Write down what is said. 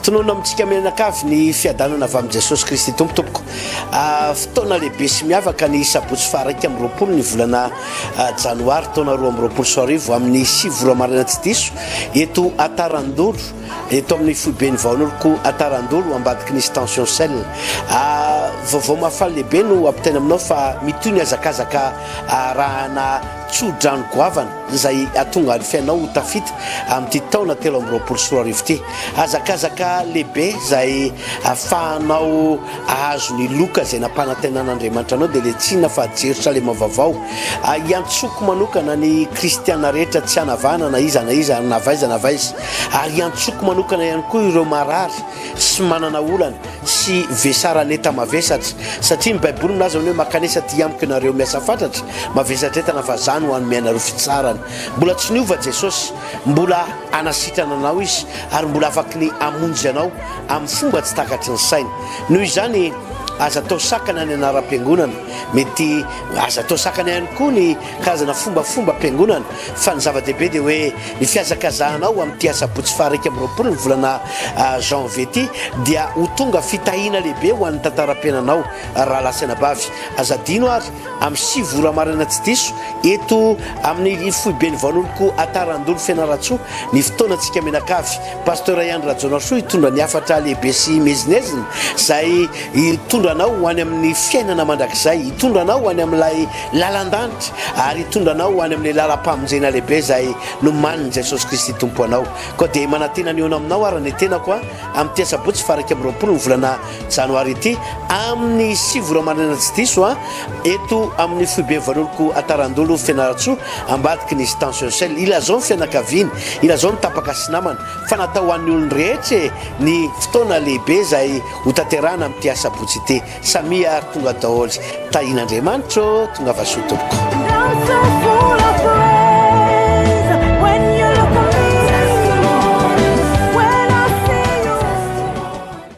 Tononina amintsika mianakavy ny fiadanana avy amin'i Jesosy Kristy Tompo tompoko. Fotoana lehibe sy miavaka ny sabotsy faha 21 ny volana janoary taona 2022 amin'ny 9 ora maraina tsy diso eto Atarandolo, eto amin'ny foiben'ny Vaonoroko Atarandolo ambadiky ny Station Shell. Vaovao mahafaly lehibe no ampitaina aminao fa mitohy ny hazakazaka arahana tso-drano goavana izay hahatonga ny fiainao ho tafita amin'ity taona 2023 ity. Hazakazaka lehibe izay ahafahanao ahazo ny loka izay nampanantenan'Andriamanitra anao dia ilay tsy inona fa Jerosalema vaovao. Iantsoako manokana ny kristiana rehetra tsy hanavahana na iza na iza na avy aiza na avy aiza. Ary iantsoako manokana ihany koa ireo marary sy manana olana sy vesaran'enta mavesatra, satria ny Baiboly milaza hoe mankanesa aty amiko ianareo miasa fatratra, mavesatra entana fa za no hanome anareo fitsarana. Mbola tsy niova Jesosy, mbola hanasitrana anao Izy ary mbola afaky ny hamonjy anao amin'ny fomba tsy takatry ny saina. Noho izany, aza atao sakana ny anaram-piangonana, mety aza atao sakana ihany koa ny karazana fombafombam-piangonana, fa ny zava-dehibe dia hoe ny fihazakazahanao amin'ity asabotsy faha 21 ny volana janvier ity dia ho tonga fitahiana lehibe ho an'ny tantaram-piainanao rahalahy sy anabavy. Aza adino ary amin'ny 9 ora maraina tsy diso eto amin'ny foiben'ny Vanoloko Atarandolo Fianarantsoa ny fotoanantsika mianakavy. Pasteur Ian Rajaonarisoa hitondra ny hafatra lehibe sy miezinezina izay hitondra anao ho any amin'ny fiainana mandrakizay, hitondra anao ho any amin'ilay lalan-danitra ary hitondra anao ho any amin'ilay lalam-pamonjena lehibe izay nomanin'i Jesosy Kristy Tompo anao. Koa dia manantena ny hihaona aminao ary ny tenako amin'ity asabotsy faha 21 ny volana janoary ity amin'ny 9 ora maraina tsy diso eto amin'ny foibe Valoloko Atarandolo Fianarantsoa ambadiky ny Station Shell. Ilazao ny fianakaviana, ilazao ny tapaka sy namana fa natao ho an'ny olon-drehetra e ny fotoana lehibe izay hotanterahana amin'ity asabotsy ity. Samia ary tonga daholo. Tahian'Andriamanitra ô, tongava soa tompoko.